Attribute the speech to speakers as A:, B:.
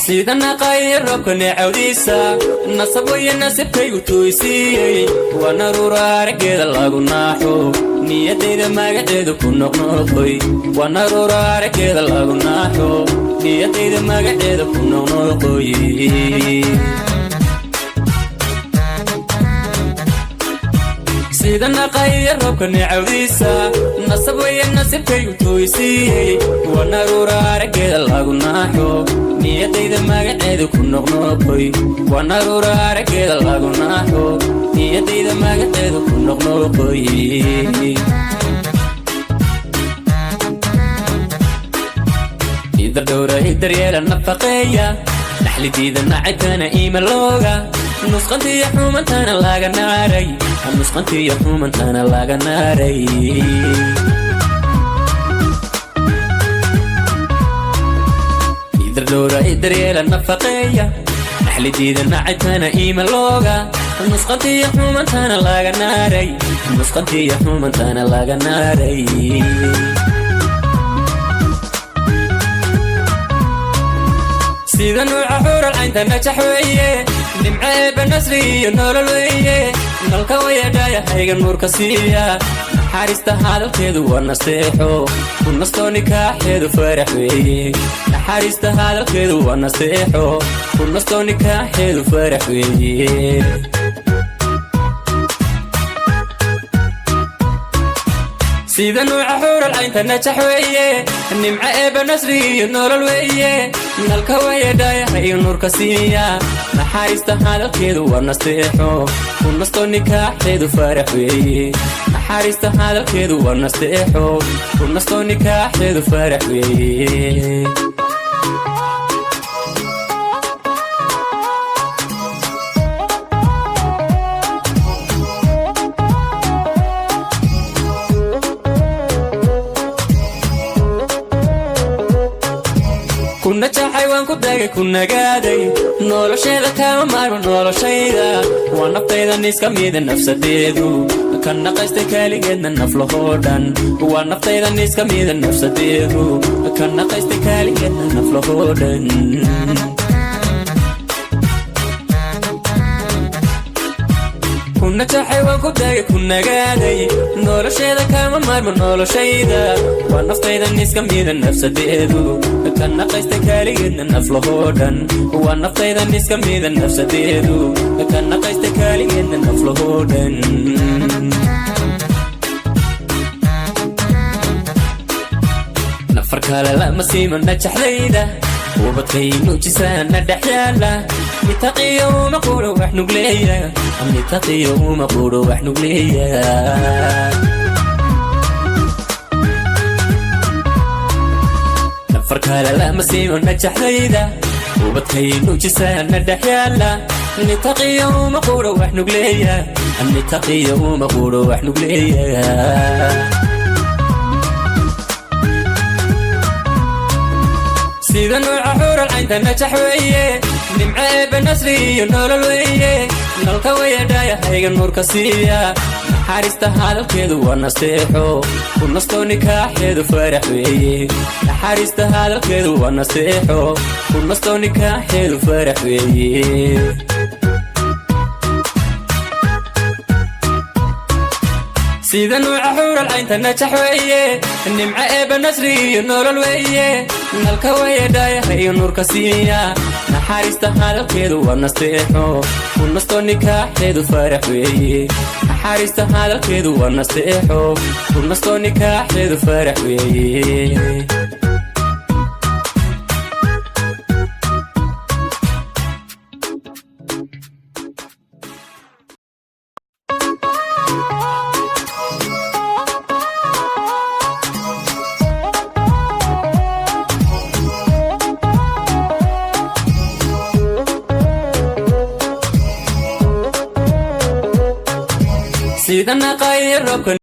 A: Sida naqayo roobka neecawdiisa, nasab weye nasibkaygu tuuysiiyey. Waa naruura araggeeda lagu naaxo, niyadayda magaceedu ku noqnoqoy. Waa naruura araggeeda lagu naaxo, niyadayda magaceeda ku noqnoqoy. Sida naqayo roobka neecawdiisa, nasab weye nasibkaygu tuuysiiyey. Waa naruura araggeeda lagu naaxo, niyadayda magaceedu ku noqnoqoy. Waa naruura araggeeda lagu naaxo, niyadayda magaceedu ku noqnoqoy. Idardhowra idaryeela nafaqeeya, dhaxlidiida nacabkana iimalooga, nusqantiyo xumantana laga naaray, nusqantiyo xumantana laga naaray. Idardhowra idaryeela nafaqeeya, dhaxlidiida nacabkana iimalooga, nusqantiyo xumantana laga naaray, nusqantiyo xumantana laga naaray. Sida nuuca xural caynta najax weeye, nimco eebba nasri iyo nolol weeye. Nalka wayadhaya hayga nuurka siiya, naxariista hadalkeedu waa nasteexo, ku nastoo nikaaxeedu farax weeye. Naxariista hadalkeedu waa nasteexo, ku nastoo nikaaxeedu farax weeye. Sida nuuca xural caynta najax weeye, nimco eebba nasri iyo nolol weeye. Nalka wayadhayaha iyo nuurka siiya, naxariista hadalkeedu waa nasteexo, ku nastoo nikaaxeedu farax weeye. Naxariista hadalkeedu waa nasteexo, ku nastoo nikaaxeedu farax weeye. Ku najaxay waan ku dagay, ku nagaaday, nolosheeda kama maarmo noloshayda. Waa naftaydan iska mida nafsadeedu, ka naqaystay kaaligeedna naflahoo dhan. Waa naftaydan iska mida nafsadeedu, ka naqaystay kaaligeedna naflahoo dhan. Ku najaxay waan ku dagay, ku nagaaday, nolosheeda kama maarmo noloshayda. Waa naftaydan iska mida nafsadeedu, ka naqaystay kaaligeedna naflahoo dhan. Waa naftaydan iska mida nafsadeedu, ka naqaystay kaaligeedna naflahoo dhan. Nafar kale lama siimo najaxdayda, ubadkay nuujisaana dhex yaala. Mitaqiyo uma quro wax nugleeya, mitaqiyo uma quro wax nugleeya. Nafar kale lama siimo najaxdayda, ubadkay nuujisaana dhex yaala. Nitaqiyo uma quro wax nugleeya, nitaqiyo uma quro wax nugleeya. Sida nuuca xural caynta najax weeye, nimco eebba nasri iyo nolol weeye. Nalka wayadhaya hayga nuurka siiya, naxariista hadalkeedu waa nasteexo, ku nastoo nikaaxeedu farax weeye. Naxariista hadalkeedu waa nasteexo, ku nastoo nikaaxeedu farax weeye. Sida nuuca xural caynta najax weeye, nimco eebba nasri iyo nolol weeye. Nalka wayadhayaha iyo nuurka siiya, naxariista hadalkeedu waa nasteexo, ku nastoo nikaaxeedu farax weeye. Naxariista hadalkeedu waa nasteexo, ku nastoo nikaaxeedu farax weeye. Sida naqayo roobka.